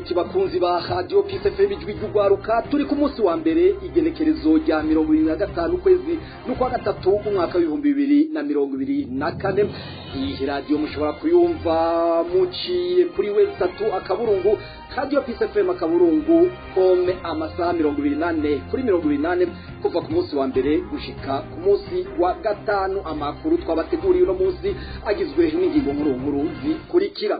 Nshuti bakunzi ba Radio Peace FM, ijwi ry'ugwaruka, turi ku munsi wa mbere, igenekerezo rya 25 ukwezi n'ukwa gatatu, umwaka w'2024. Iyi radio mushobora kuyumva muciye kuri w3.radiopeacefm.com, amasaha 24 kuri 24, kuva ku munsi wa mbere gushika ku munsi wa gatanu. Amakuru twabateguriye uno munsi agizwe n'ingingo nkuru nkuru zikurikira.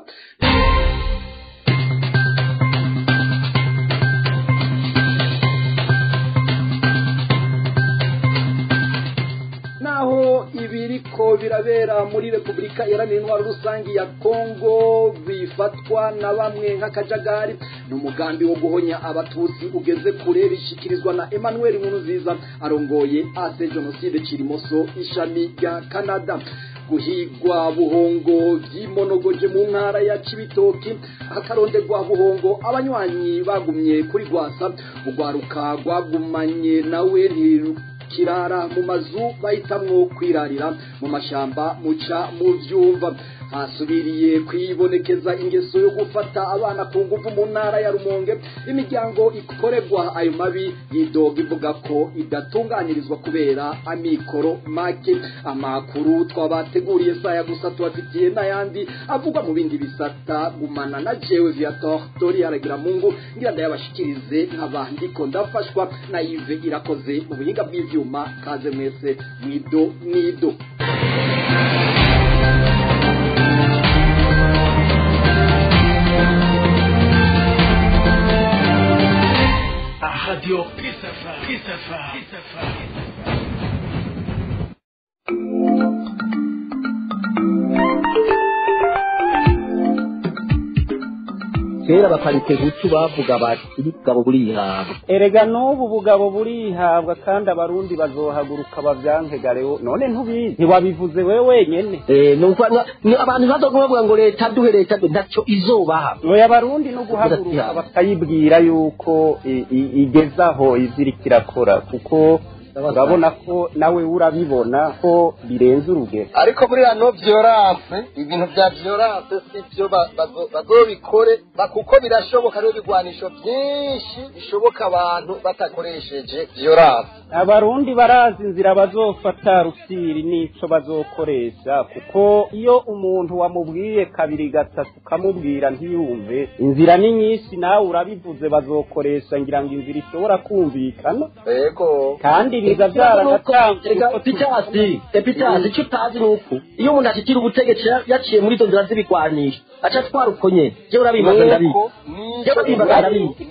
Naho ibiriko birabera muri Repubulika Iharanira Intwaro Rusange ya Kongo bifatwa na bamwe nk'akajagari n'umugambi wo guhonya Abatutsi ugeze kure, bishikirizwa na Emmanuel Nkurunziza arongoye AC Genocide Cirimoso, ishami rya Canada. Guhigwa buhongo vyimonogoje mu ntara ya Cibitoki, hakaronderwa buhongo abanywanyi bagumye kuri Rwasa. Ugwaruka rwagumanye nawe kirara mu mazu, bahitamwo kwirarira mu mashamba, muca mu vyumva. Hasubiriye kwibonekeza ingeso yo gufata abana ku nguvu mu ntara ya Rumonge. Imiryango ikoregwa ayo mabi yidoga ivuga ko idatunganirizwa kubera amikoro make. Amakuru twabateguriye saya gusa, tubafitiye n'ayandi avugwa mu bindi bisata. Gumana na jewe Viator Tori Aragira Mungu, ngira ndayabashikirize, nkaba ndiko ndafashwa na Yves Irakoze mu buhinga bw'ivyuma. Kaze mwese mwido nido. Radio Peace FM. Peace FM. Peace FM. Kera abaparite hutu bavuga bati: "Ubugabo burihabwa." Erega n'ubu bugabo burihabwa, kandi Abarundi bazohaguruka bavyanke garewo. None ntubizi? Ntiwabivuze wewe wenyene. Nuko abantu bazoga bavuga ngo leta duhe, leta duhe, ntacyo izobaha. Oya, Abarundi no guhaguruka bakayibwira yuko igeze aho ivyo irakora, kuko urabona ko nawe urabibona ko birenze urugero. Ariko buriya no violence, ibintu bya violence si byo, bazobikore kuko birashoboka. Rero ibigwanisho byinshi bishoboka abantu batakoresheje violence. Abarundi barazi inzira bazofata, rusiri n'ico bazokoresha, kuko iyo umuntu wamubwiye kabiri gatatu ukamubwira ntiyumve, inzira ni nyinshi. Nawe urabivuze, bazokoresha ngira ngo inzira ishobora kumvikana. Yego. Kandi biza byaranatanzwe. Epitasi, Epitasi, icyo utazi ni uko iyo umuntu ashikira ubutegetsi yaciye muri izo nzira z'ibigwanisho, aca atwara uko nyene. Jewe urabibaza ndabizi, jewe urabibaza ndabizi.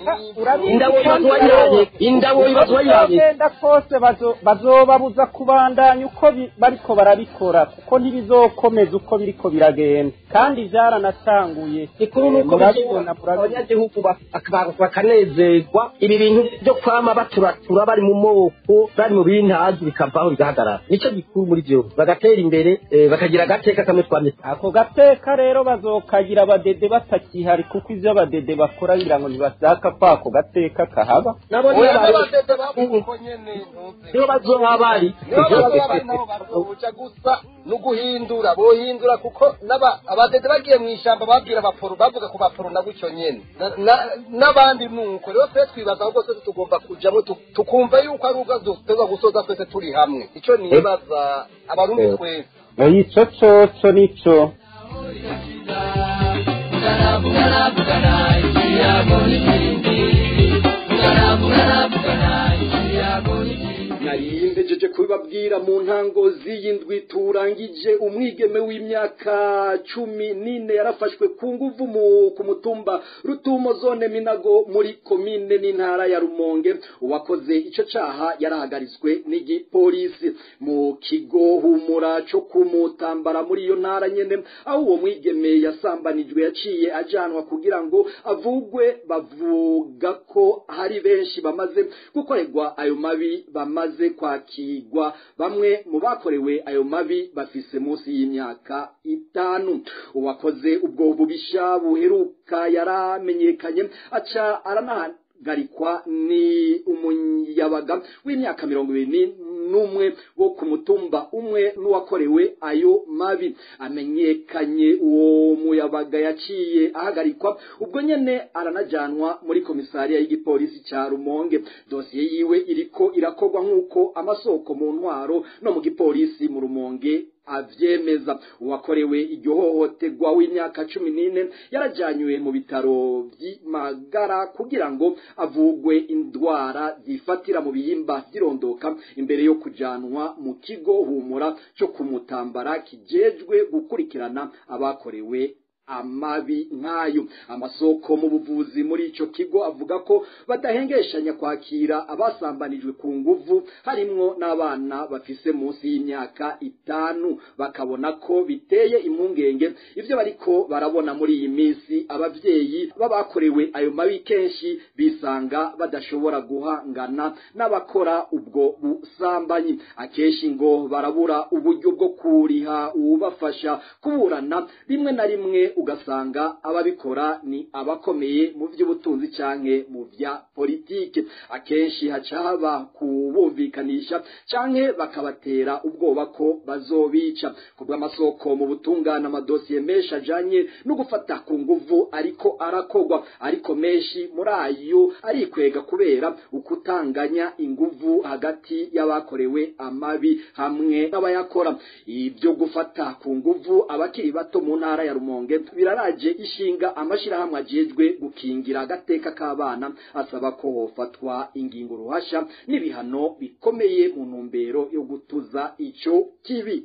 Indabo ibibazo wayiranye, indabo ibibazo wayiranye. Bagenda kose bazobabuza kubandanya uko bariko barabikora, kuko ntibizokomeza uko biriko biragenda, kandi vyaranatanguye. Ikuru nuko Murabibona, murabibona. abanyagihugu bakanezerwa. Ibi bintu byo kwama baturatura bari mu moko, bari mu bintazi, bikavaho bigahagarara, nico gikuru muri vyo. Bagatera imbere, bakagira agateka kamwe twamye. Ako gateka rero bazokagira abadede batakihari, kuko ivyo abadede bakora ngira ngo ntibashaka ko ako gateka kahaba. Nabo Oya, niyo n'abadede bavuga uko nyene ntuzi. Niyo bazoba bari. Nibo bazoba bari, nabo bazobuca gusa no guhindura, bohindura, kuko n'aba abadede bagiye mu ishamba babwira abaporo, bavuga ku baporo na gutyo nyene. N'abandi nuko rero twe twibaza ahubwo twese tugomba kujamwo, tukumva yuko ari ubwo dutegerezwa gusoza twese turi hamwe. Ico nibaza, Abarundi twese. Ico coco nico. Vugana ikiyago n'ikindi, vugana, vugana, vugana ikiyago n'ikindi. Nari mpejeje kubibabwira mu ntango z'iyi ndwi turangije. Umwigeme w'imyaka 14 yarafashwe ku nguvu mu ku mutumba Rutumo, zone Minago, muri komine n'intara ya Rumonge. Uwakoze ico caha yarahagaritswe n'igipolisi mu kigo Humura co kumutambara muri iyo ntara nyene, aho uwo mwigeme yasambanijwe yaciye ajanwa kugira ngo avugwe. Bavuga ko hari benshi bamaze gukorerwa ayo mabi bamaze kwakirwa. Bamwe mu bakorewe ayo mabi bafise munsi y'imyaka 5. Uwakoze ubwo bubisha buheruka yaramenyekanye, aca aranahagarikwa. Ni umuyabaga w'imyaka 21. n'umwe wo ku mutumba umwe n'uwakorewe ayo mabi. Amenyekanye uwo muyabaga yaciye ahagarikwa ubwo nyene aranajanwa muri komisariya y'igipolisi ca Rumonge. Dosiye yiwe iriko irakorwa nk'uko amasoko mu ntwaro no mu gipolisi mu Rumonge avyemeza. Uwakorewe iryo hohoterwa w'imyaka 14 yarajanywe mu bitaro vy'Imagara kugira ngo avugwe indwara zifatira mu bihimba vy'irondoka imbere yo kujanwa mu kigo Humura co kumutambara kijejwe gukurikirana abakorewe amabi nkayo. Amasoko mu buvuzi muri ico kigo avuga ko badahengeshanya kwakira abasambanijwe ku nguvu, harimwo n'abana bafise munsi y'imyaka 5, bakabona ko biteye impungenge ivyo bariko barabona muri iyi minsi. Abavyeyi babakorewe ayo mabi kenshi bisanga badashobora guhangana n'abakora ubwo busambanyi. Akenshi ngo barabura uburyo bwo kuriha uwubafasha kuburana, rimwe na rimwe ugasanga ababikora ni abakomeye mu by'ubutunzi canke mu vya politike. Akenshi haca haba kubumvikanisha canke bakabatera ubwoba ko bazobica. Kubw'amasoko mu butungane, amadosiye menshi ajanye no gufata ku nguvu ariko arakogwa, ariko menshi muri ayo arikwega kubera ukutanganya inguvu hagati y'abakorewe amabi hamwe n'abayakora. Ibyo gufata ku nguvu abakiri bato mu ntara ya Rumonge biraraje ishinga amashirahamwe ajejwe gukingira agateka k'abana, asaba ko hofatwa ingingo ruhasha n'ibihano bikomeye mu ntumbero yo gutuza ico kibi.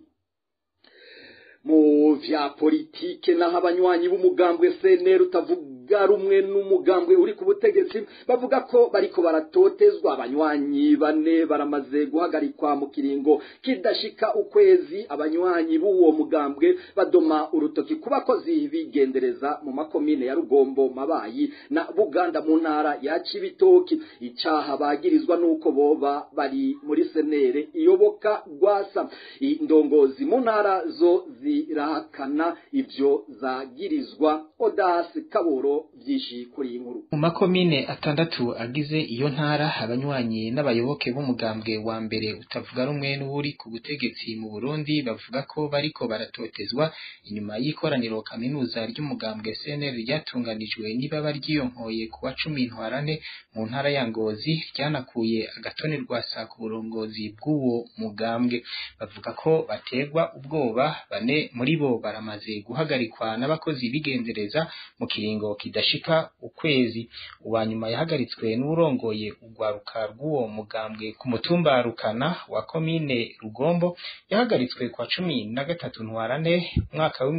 Mu vya politike naho, abanywanyi b'umugambwe CNL utavuga rumwe n'umugambwe uri ku butegetsi bavuga ko bariko baratotezwa. Abanywanyi bane baramaze guhagarikwa mu kiringo kidashika ukwezi. Abanywanyi b'uwo mugambwe badoma urutoki ku bakozi bigendereza mu makomine ya Rugombo, Mabayi na Buganda mu ntara ya Cibitoki. Icaha bagirizwa nuko boba bari muri CNL iyoboka Rwasa. Indongozi mu ntara zo zirahakana ivyo zagirizwa. Odasi Kaburo byinshi kuri iyi nkuru. Mu makomine 6 agize iyo ntara, abanywanyi n'abayoboke b'umugambwe wa mbere utavuga rumwe n'uri ku butegetsi mu Burundi bavuga ko bariko baratotezwa inyuma y'ikoraniro kaminuza ry'umugambwe CNL ryatunganijwe n'ibaba ryiyonkoye ku wa 10 Ntwarante mu ntara ya Ngozi, ryanakuye Agatoni Rwasa ku burongozi bw'uwo mugambwe. Bavuga ko baterwa ubwoba, bane muri bo baramaze guhagarikwa n'abakozi bigenzereza mu kiringo kidashika ukwezi. Uwanyuma yahagaritswe n'urongoye urwaruka rw'uwo mugambwe ku mutumba Rukana wa komine Rugombo, yahagaritswe kwa 13 Ntwarante umwaka wa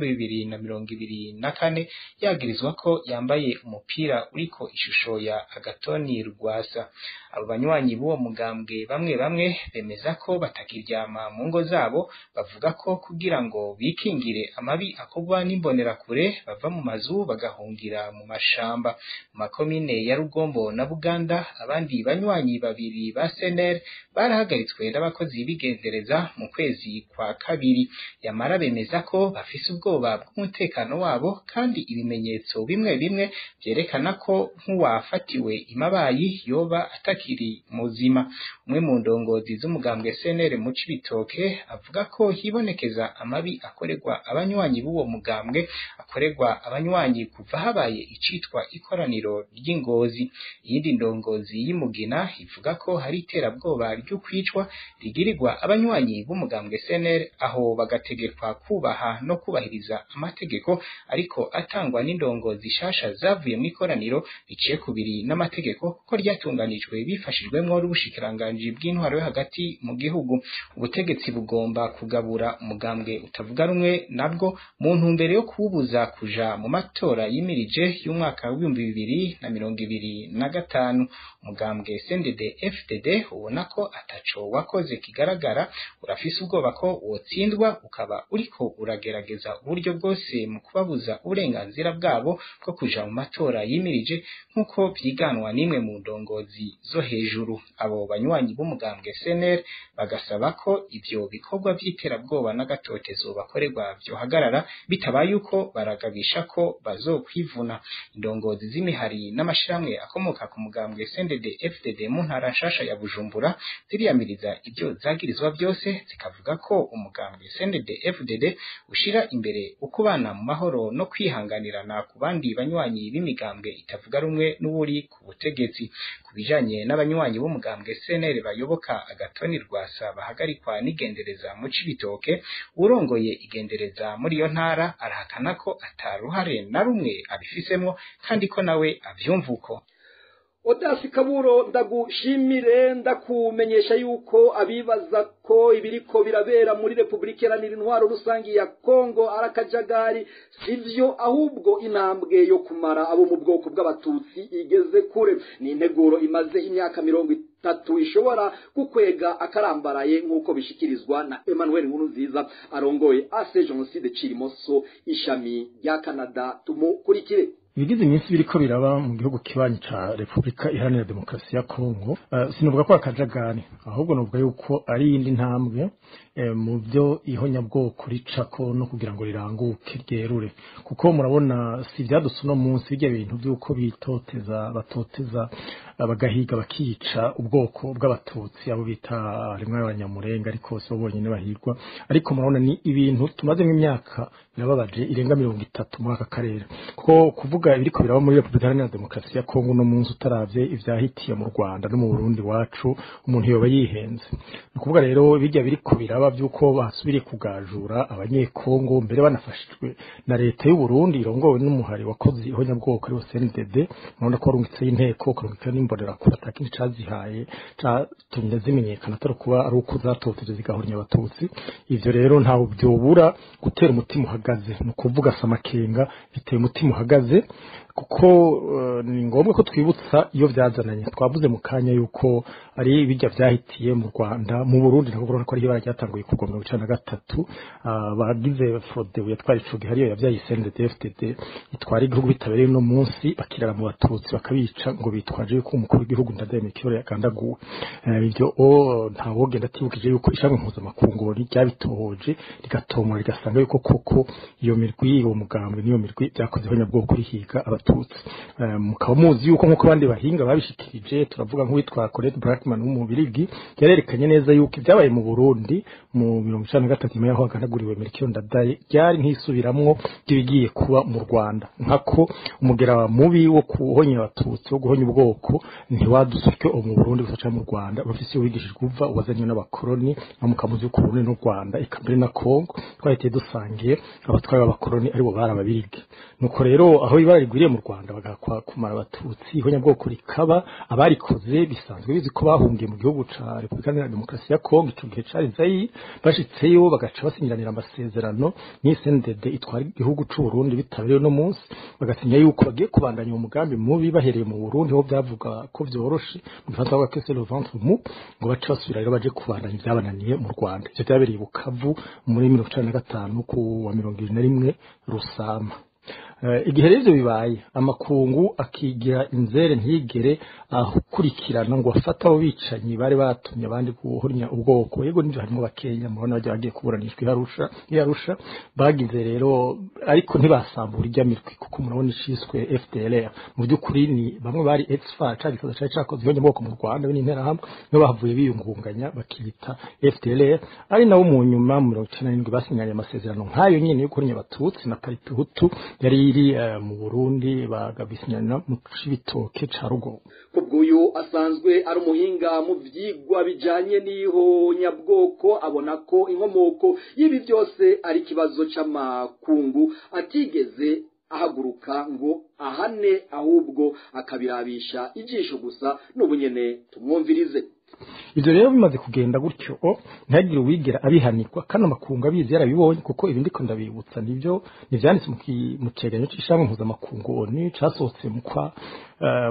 2024, yagirizwa ko yambaye umupira uriko ishusho ya Agatoni Rwasa. Abo banywanyi b'uwo mugambwe bamwe bamwe bemeza ko batakiryama mu ngo zabo, bavuga ko kugira ngo bikingire amabi akorwa n'imbonerakure bava mu mazu bagahungira mu mashamba. Mu makomine ya Rugombo na Buganda, abandi banywanyi babiri ba CNL barahagaritswe n'abakozi bigendereza mu kwezi kwa kabiri. Yamara bemeza ko bafise ubwoba bw'umutekano wabo, kandi ibimenyetso bimwe bimwe vyerekana ko nk'uwafatiwe imabayi yoba atakiri muzima. Umwe mu ndongozi z'umugambwe CNL mu Cibitoke avuga ko hibonekeza amabi akorerwa abanywanyi b'uwo mugambwe, akorerwa abanywanyi kuva habaye icitwa ikoraniro ry'Ingozi. Iyindi ndongozi y'Imugina ivuga ko hari iterabwoba ry'ukwicwa rigirirwa abanywanyi b'umugambwe CNL, aho bagategekwa kubaha no kubahiriza amategeko ariko atangwa n'indongozi shasha zavuye mu ikoraniro riciye kubiri n'amategeko, kuko ryatunganijwe bifashijwemwo n'ubushikiranganji bw'intwaro yo hagati mu gihugu. Ubutegetsi bugomba kugabura umugambwe utavuga rumwe nabwo mu ntumbero yo kuwubuza kuja mu matora yimirije y'umwaka w'2025. Umugambwe CNDD FDD ubona ko ataco wakoze kigaragara, urafise ubwoba ko wotsindwa, ukaba uriko uragerageza uburyo bwose mu kubabuza uburenganzira bwabo bwo kuja mu matora yimirije, nk'uko vyiganwa n'imwe mu ndongozi zo hejuru. Abo banywanyi b'umugambwe CNL bagasaba ko ivyo bikorwa vy'iterabwoba n'agatotezo bakorerwa vyohagarara, bitabaye uko baragabisha ko bazokwivuna. Bujumbura. Indongozi z'imihari n'amashirahamwe akomoka ku mugambwe CNDD FDD mu ntara nshasha ya Bujumbura ziriyamiriza ibyo zagirizwa byose, zikavuga ko umugambwe CNDD FDD ushira imbere ukubana mu mahoro no kwihanganirana ku bandi banywanyi b'imigambwe itavuga rumwe n'uburi ku butegetsi. Ku bijanye n'abanywanyi b'umugambwe CNL bayoboka Agatoni Rwasa bahagarikwa n'igendereza mu Cibitoke, urongoye igendereza muri iyo ntara arahakana ko ataruhare na rumwe abifisemwo kandi ko nawe avyumva uko. Odasi Kaburo, ndagushimire, ndakumenyesha yuko abibaza ko ibiriko birabera muri Republika Iharanira Intwaro Rusangi ya Kongo arakajagari sivyo, ahubwo intambwe yo kumara abo mu bwoko bw'abatutsi igeze kure. Ni integuro imaze imyaka 30 ishobora gukwega akarambaraye, nk'uko bishikirizwa na Emmanuel Nkurunziza arongoye AC Jenoside Cirimoso ishami rya Canada. Tumukurikire. Ibigize iminsi biriko biraba mu gihugu kibanyi ca Republika Iharanira Demokarasi ya Kongo, sinovuga ko akajagari, ahubwo novuga yuko ari iyindi ntambwe mu byo ihonyabwoko ricako no kugira ngo riranguke ryerure, kuko murabona si ivyadutse uno munsi bijya bintu vy'uko bitoteza, batoteza, bagahiga, bakica ubwoko bw'abatutsi, abo bita rimwe abanyamurenga, ariko si bo bonyene bahigwa. Ariko murabona ni ibintu tumazemo imyaka birababaje irenga 30 muri aka karere, kuko kuvuga ibiriko biraba muri Republika Iharanira Demokarasi ya Kongo uno munsi utaravye ivyahitiye mu Rwanda no mu Burundi wacu, umuntu yoba yihenze. Ni ukuvuga rero bijya biriko biraba vy'uko basubiriye kugajura abanyekongo, mbere banafashijwe na leta y'u Burundi irongowe n'umuhari wakoze ihonyabwoko ariwo CNDD. Murabona ko warungitseyo inteko, ukarungikayo n'imbonerakure, atakindi cazihaye catumye zimenyekana atari kuba ari uko zatoteje zigahornya abatutsi. Ivyo rero ntawe vyobura gutera umutima uhagaze, ni ukuvuga samakenga biteye umutima uhagaze, kuko ni ngombwa ko twibutsa iyo vyazananye. Twavuze mu kanya yuko ari bijya vyahitiye mu Rwanda, mu Burundi nako urabona ko ari ibara ryatanguye kugwa 1993, bagize Frodebu yatwara ico gihe ariyo yavyaye CNDD-FDD itwara igihugu bitabereye uno munsi, bakirara mu batutsi bakabica ngo bitwaje yuko umukuru w'igihugu Ndadaye Melchior yagandaguwe. Ivyo ntawogenda atibukije yuko ishami mpuzamakungu ryabitohoje rigatomora rigasanga yuko koko iyo mirwi, uwo mugambwe n'iyo mirwi byakoze ihonyabwoko rihiga abatutsi. Mukaba muzi yuko nk'uko abandi bahinga babishikirije, turavuga nk'uwitwa Colette Braeckman w'umubirigi, yarerekanye neza yuko ibyabaye mu Burundi mu 1993 nyuma yaho haganaguriwe Melchior Ndadaye ryari nk'isubiramwo ry'ibigiye kuba mu Rwanda, nkako umugera mubi wo kuhonya abatutsi, wo guhonya ubwoko, ntiwadusutse mu Burundi gusa canke mu Rwanda, bafise iyo wigishijwe uva wazanywe n'abakoroni. No mukamuzi ku Burundi n'u Rwanda eka mbere na Kongo twahitiye dusangiye abatware b'abakoroni aribo bari ababirigi. Nuko rero aho ibara rigwiriye mu Rwanda bagakwa kumara abatutsi, ihonyabwoko rikaba, abarikoze bisanzwe bizi ko bahungiye mu gihugu ca Republika Iharanira Demokarasi ya Kongo, ico gihe cari Zaire, bashitseyo bagaca basinyiranira amasezerano n'CNDD itwara igihugu c'u Burundi bitabereye no munsi, bagasinya yuko bagiye kubandanya uwo mugambi mubi bahereye mu Burundi, ho byavuga ko vyoroshe mu gifaransa bavuga que c'est le ventre mou, ngo bace basubira rero baje kubandanya ivyabananiye mu Rwanda. Ivyo vyabereye i Bukavu muri 1995 ku wa 21 Rusama. Igihe rero ivyo bibaye, amakungu akigira inzere ntigere akurikirana ngo afate abo bicanyi bari batumye abandi guhornya ubwoko. Yego nivyo harimo bakenya, murabona bagiye bagiye kuburanishwa i Arusha bagize rero, ariko ntibasambura ijya mirwi, kuko murabona iciswe FDLR mu by'ukuri ni bamwe bari ex-FAR, cari ikibazo cari cakoze ihonyabwoko mu Rwanda n'interahamwe, nibo bahavuye biyungunganya bakiyita FDLR, ari nabo mu nyuma mu 97 basinyanye amasezerano nk'ayo nyene yo guhornya abatutsi na Paripehutu yari iri mu Burundi, bagabisinyana mu Cibitoke ca Rugo. Kubw'uyu asanzwe ari umuhinga mu vyigwa bijanye n'ihonyabwoko, abona ko inkomoko y'ibi byose ari ikibazo c'amakungu atigeze ahaguruka ngo ahane, ahubwo akabirabisha ijisho gusa. N'ubunyene tumwumvirize. Ivyo rero bimaze kugenda gutyo, ntihagire uwigera abihanirwa, kandi amakungu abizi yarabibonye, kuko ibi ndiko ndabibutsa nivyo nivyanditse mu cegeranyo c'ishirahamwe mpuzamakungu ONU casohotse mu kwa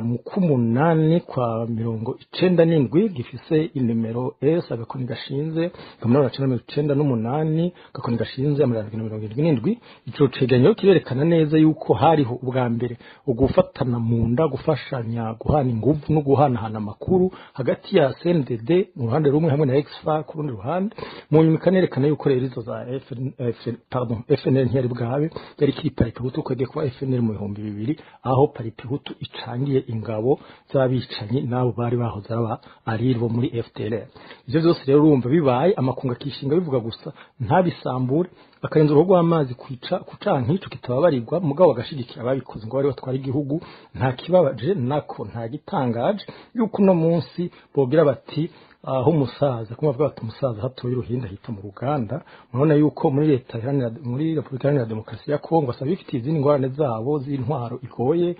mu kumunani kwa 97 gifise inimero S agakoni gashinze 1998 gakoni gashinze 77. Ico cegeranyo kirerekana neza yuko hariho ubwa mbere ugufatana mu nda, gufashanya, guhana inguvu no guhanahana amakuru hagati ya CNDD mu ruhande rumwe hamwe na XFA ku rundi ruhande. Mu nyuma ikanerekana yuko rero izo za FNL ntiyari bwabe yari kiri Paripehutu, kwegeye kuba FNL mu 2000 aho Paripehutu icangiye ingabo z'abicanyi nabo bari bahoze aba ari bo muri FDLR. Ivyo byose rero urumva bibaye amakunga akishinga bivuga gusa ntabisambure, bakarenza urugo rw'amazi kwica kucanka ico kitababarirwa, mugabo bagashigikira ababikoze ngo bari batwara igihugu. Nta kibabaje nako nta gitangaje yuko uno munsi bogira bati aho umusaza kuma bavuga bati umusaza hatoye uruhinda hita mu ruganda. Murabona yuko muri leta iharanira muri Repubulika Iharanira Demokarasi ya Kongo basaba bifitiye izindi ngorane zabo z'intwaro igoye,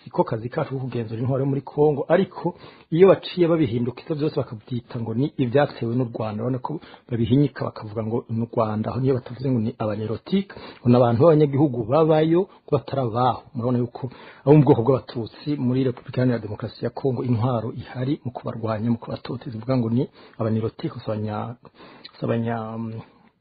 siko kazi kacu ko kugenzura intwaro yo muri Kongo, ariko iyo baciye babihindukiza byose bakabyita ngo ni ibyatewe n'u Rwanda. Urabona ko babihinyika bakavuga ngo ni u Rwanda, aho niyo batavuze ngo ni abanerotike, ngo ni abantu b'abanyagihugu babayo ngo batarabaho. Murabona yuko abo mu bwoko bw'abatutsi muri Repubulika Iharanira Demokarasi ya Kongo intwaro ihari mu kubarwanya, mu kubatoteza, ivuga ngo ni abanerotike,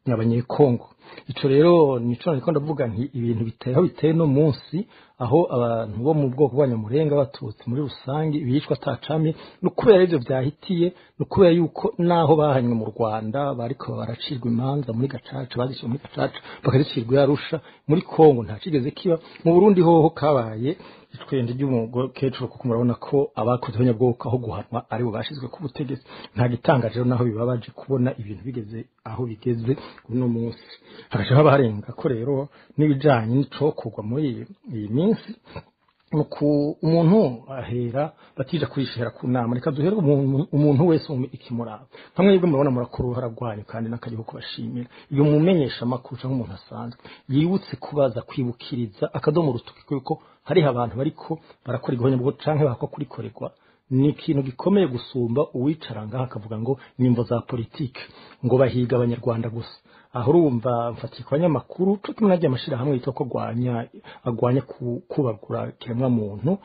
abanyekongo. Ico rero nico nariko ndavuga nti ibintu biteye aho biteye no munsi, aho abantu bo mu bwoko bw'abanyamurenga abatutsi muri rusange bicwa atacamye, no kubera ivyo vyahitiye, no kubera yuko naho bahanywe mu Rwanda bariko baracirwa imanza muri gacaca, baziciwe muri gacaca bakazicirwa i Arusha. Muri Kongo nta cigeze kiba, mu Burundi hoho kabaye itwende ry'umukecuru, kuko murabona ko abakoze abanyabwoko aho guhanwa aribo bashizwe ku butegetsi. Nta gitangaje rero naho bibabaje kubona ibintu bigeze aho bigeze uno munsi. Hagaca haba harenga ko rero n'ibijanye n'icokorwa muri iyi minsi, nuko umuntu ahera batija kurishera ku nama. Reka duhere umuntu wese ikimuraba hamwe nibwo murabona murakora uruhara rwanyu kandi n'akariho kubashimira. Iyo mumenyesha amakuru cyangwa umuntu asanzwe yibutse kubaza, kwibukiriza akadomo rutuki kuko hariho abantu bariko barakora igihonyabwo canke bakwa kurikorerwa, ni ikintu gikomeye gusumba uwicara ngaha akavuga ngo nimvo za politike ngo bahiga abanyarwanda gusa. Aho urumva mfatiye ku banyamakuru co kimwe n'arya amashirahamwe yitwa ko agwanya kubagura kiremwa muntu,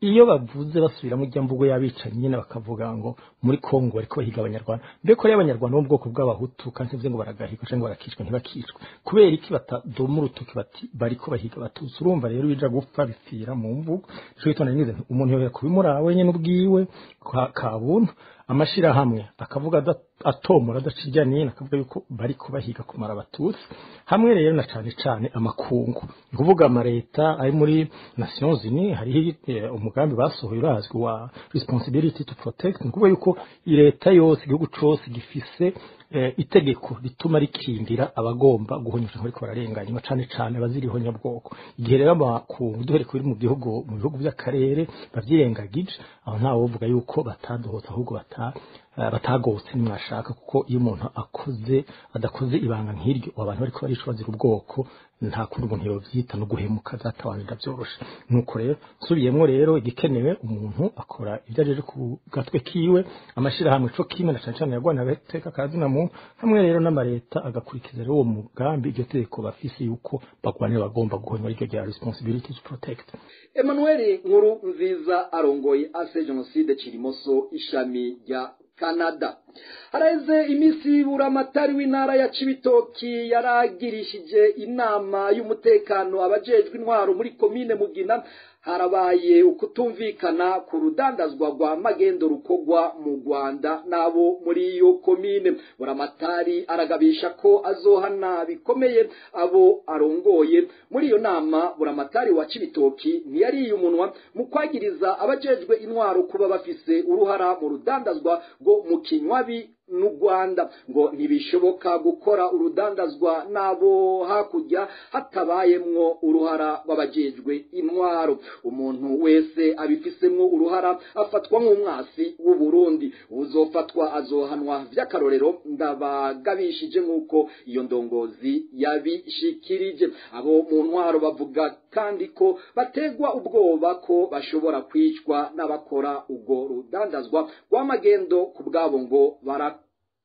iyo bavuze basubiramo ijya mvugo y'abicanyi nyine bakavuga ngo muri Kongo bariko bahiga abanyarwanda. Mbeko ari abanyarwanda bo mu bwoko bw'abahutu kandi bivuze ngo baragahigwa canke barakicwa, ntibakicwa kubera iki batadoma urutoki bati bariko bahiga abatutsi? Urumva rero bija gupfa bipfira mu mvugo. Nico gituma nari ngize nti umuntu yohera kubimuraba wenyene ubwiwe kabuntu, amashirahamwe akavuga atomora adacirya nina akavuga yuko bariko bahiga kumara abatutsi, hamwe rero na cane cane amakungu, ni kuvuga amareta ari muri Nations Unies. Hariho umugambi basohoye urazwi wa responsibility to protect, ni kuvuga yuko leta yose, igihugu cose gifise itegeko rituma rikingira abagomba guhonyosha bariko bararenganywa, cane cane abaziriho nyabwoko. Igihe rero amakungu duhere kuri mu gihugu, mu bihugu by'akarere bavyirengagije, aho ntawe uvuga yuko batadohotse, ahubwo batagotse nimwashaka, kuko iyo umuntu akoze adakoze ibanga nk'iryo abantu bariko baricwa bazira ubwoko, nta kundi umuntu yovyita no guhemuka zatawanira byoroshe. Nuko rero nsubiyemwo rero igikenewe, umuntu akora ibyo ajeje ku gatwe kiwe, amashirahamwe co kimwe na cane cane yagwana agateka kazina muntu, hamwe rero n'amareta agakurikiza rero uwo mugambi, iryo tegeko bafise yuko bagwanira bagomba guhonywa, iryo rya responsibility to protect. Emmanuel Nkuru Nziza arongoye ase Jenoside Cirimoso ishami rya Canada. Haraheze iminsi buramatari w'intara ya Cibitoki yaragirishije inama y'umutekano abajejwe intwaro muri komine Mugina. Harabaye ukutumvikana ku rudandazwa rwa magendo rukogwa mu Rwanda nabo muri iyo komine. Buramatari aragabisha ko azohana bikomeye abo arongoye. Muri iyo nama buramatari wa Cibitoki ntiyariye umunwa mu kwagiriza abajejwe intwaro kuba bafise uruhara mu rudandazwa rwo mu kinywabi n'u Rwanda, ngo ntibishoboka gukora urudandazwa n'abo hakurya hatabayemwo uruhara rw'abajejwe intwaro. Umuntu wese abifisemwo uruhara afatwa nk'umwasi w'u Burundi, uzofatwa azohanwa vy'akarorero, ndabagabishije nk'uko iyo ndongozi yabishikirije. Abo mu ntwaro bavuga kandi ko bategwa ubwoba ko bashobora kwicwa n'abakora urwo rudandazwa rw'amagendo, ku bwabo ngo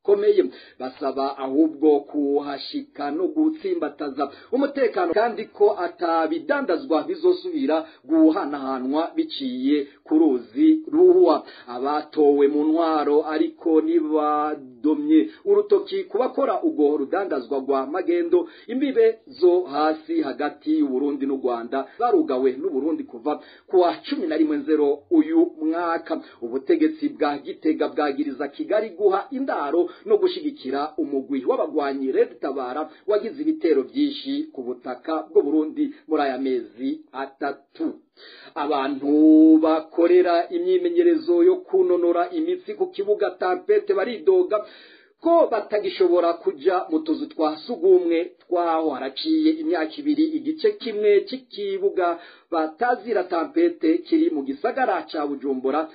gikomeye. Basaba ahubwo kuhashika no gutsimbataza umutekano, kandi ko atabidandazwa bizosubira guhanahanwa biciye ku ruzi Ruhwa. Abatowe mu ntwaro ariko nibadomye urutoki kubakora ubwo rudandazwa rwa magendo. Imbibe zo hasi hagati y'Uburundi n'u Rwanda barugawe n'Uburundi kuva kuwa 11 uyu mwaka. Ubutegetsi bwa Gitega bwagiriza Kigali guha indaro no gushigikira umugwi w'abagwanyi Red Tabara wagize ibitero byinshi ku butaka bw'u Burundi muri aya mezi 3. Abantu bakorera imyimenyerezo yo kunonora imitsi ku kibuga Tampete baridoga ko batagishobora kuja mu tuzu twa sugumwe twaho. Haraciye imyaka 2 igice kimwe cy'ikibuga batazira Tampete kiri mu gisagara ca Bujumbura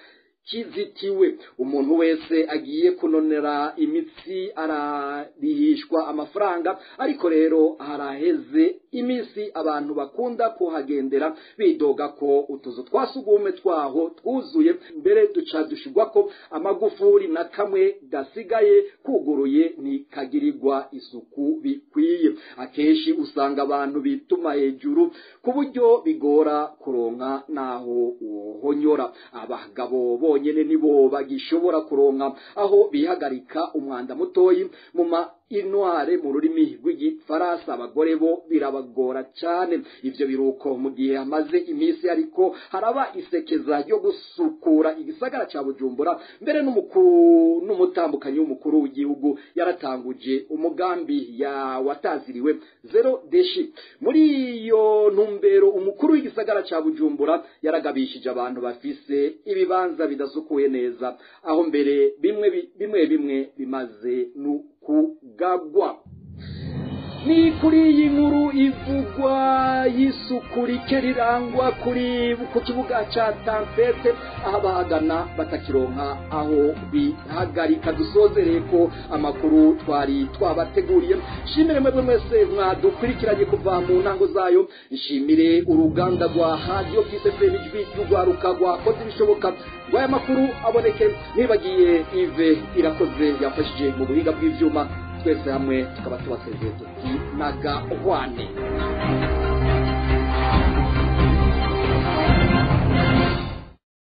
kizitiwe. Umuntu wese agiye kunonera imitsi ararihishwa amafaranga, ariko rero haraheze iminsi abantu bakunda kuhagendera bidoga ko utuzu twasugume twaho twuzuye, mbere duca dushigwa ko amagufuri na kamwe gasigaye kuguruye ntikagirirwa isuku bikwiye. Akenshi usanga abantu bituma hejuru ku buryo bigora kuronka naho wohonyora. Abagabo bonyene nibo bagishobora kuronka aho bihagarika umwanda mutoyi mu ma intware mu rurimi rw'igifaransa, abagore bo birabagora cyane. Ivyo biruko mu gihe hamaze iminsi ariko haraba isekeza ryo gusukura igisagara ca Bujumbura, mbere n'umutambukanyi w'umukuru w'igihugu yaratanguje umugambi ya wataziriwe zero deshi. Muri iyo ntumbero umukuru w'igisagara ca Bujumbura yaragabishije abantu bafise ibibanza bidasukuye neza, aho mbere bimwe bimwe bimaze kugagwa. Ni kuri iyi nkuru ivugwa y'isuku rike rirangwa kuri ku kibuga ca Tampete, aho abahagana batakironka aho bihagarika. Dusozereye ko amakuru twari twabateguriye. Nshimire mwebwe mwese mwadukurikiranye kuva mu ntango zayo. Nshimire uruganda rwa Radio Peace FM ijwi ry'urwaruka rwakoze ibishoboka ngo aya makuru aboneke. Nibagiye Yves Irakoze yafashije mu buhinga bw'ivyuma. Twese hamwe tukaba tubasezeye tuti nagahwane.